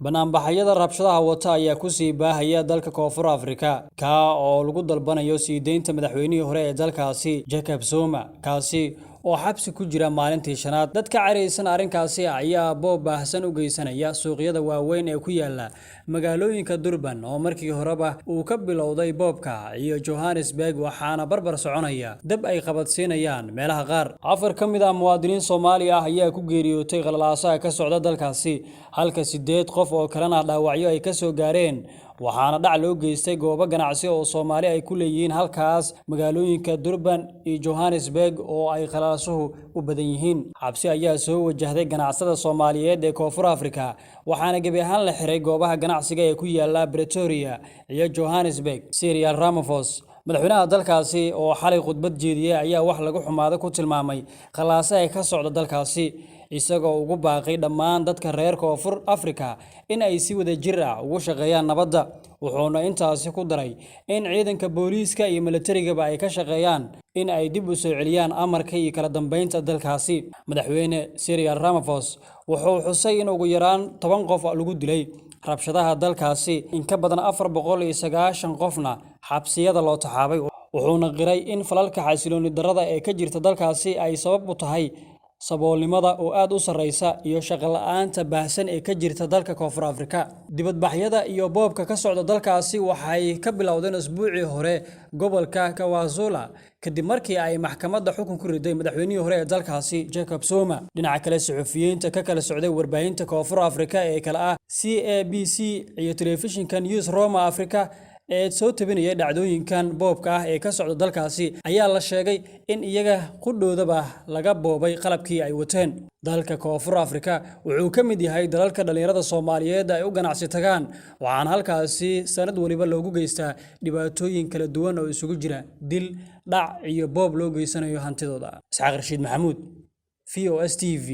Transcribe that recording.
Banaanbaxyada rabshadaha wata ayaa ku sii baahaya dalka Koonfur Afrika, kaa oo lagu dalbanayo sii deynta madaxweynihii hore ee dalkaasi, Jacob Zuma, kaasi oo xabsi ku jira maalintii shanaad. Dadka caraysan arrinkaasi ayaa boob baahsan u geysanaya suuqyada waaweyn ee ku yaala magaalooyinka Durban, oo markii horeba uu ka bilowday boobka, iyo Johannesburg, waxaana barbar soconaya dab ay qabadsiinayaan meelaha qaar. Afar ka mid ah muwaadiniin Soomaali ah ayaa ku geeriyootay qalalaasaha ka socda dalkaasi, halka sideed qof oo kalena dhaawacyo ay ka soo gaareen, waxaana dhac loo geystay goobo ganacsi oo Soomaali ay ku leeyihiin halkaas magaalooyinka Durban iyo Johannesburg oo ay qalaasuhu u badan yihiin. Xabsi ayaa soo wajahday ganacsada Soomaaliyeed ee Koonfur Afrika, waxaana gebi ahaan la xiray goobaha ganacsiga ee ku yaala Pretoria iyo Johannesburg. Cyril Ramaphosa, madaxweynaha dalkaasi, oo xalay khudbad jeediyey, ayaa wax lagu xumaado ku tilmaamay qalaasaha ka socda dalkaasi, isagoo ugu baaqay dhammaan dadka reer Koonfur Afrika in ay si wada jir ah ugu shaqeeyaan nabadda. Wuxuuna intaasi ku daray in ciidanka booliiska iyo milatarigaba ay ka shaqeeyaan in ay dib u soo celiyaan amarka iyo kala dambeynta dalkaasi. Madaxweyne Cyril Ramaphosa wuxuu xusay in ugu yaraan 10 qof lagu dilay rabshadaha dalkaasi, in ka badan 490 qofna xabsiyada loo taxaabay, wuxuuna qiray in falalka xasilooni darrada ee ka jirta dalkaasi ay sabab u tahay saboolnimada oo aad u sarreysa iyo shaqo la'aanta baahsan ee ka jirta dalka Koonfur Afrika. Dibadbaxyada iyo boobka ka socda dalkaasi waxay ka bilowdeen usbuucii hore gobolka KwaZulu, kadib markii ay maxkamadda xukun ku riday madaxweynihii hore ee dalkaasi, Jacob Zuma. Dhinaca kale, suxufiyiinta ka kala socday warbaahinta Koonfur Afrika ee kala ah SABC iyo telefishinka Newsroom Africa ee soo tabinaya dhacdooyinkan boobka ah ee ka socda dalkaasi ayaa la sheegay in iyaga qudhoodaba laga boobay qalabkii ay wateen. Dalka Koonfur Afrika wuxuu ka mid yahay dalalka dhalinyarada Soomaaliyeed ay u ganacsi tagaan, waxaana halkaasi sanad waliba loogu geystaa dhibaatooyin kala duwan oo isugu jira dil, dhac iyo boob loo geysanayo hantidooda. Isxaaq Rashiid Maxamuud, VOS TV.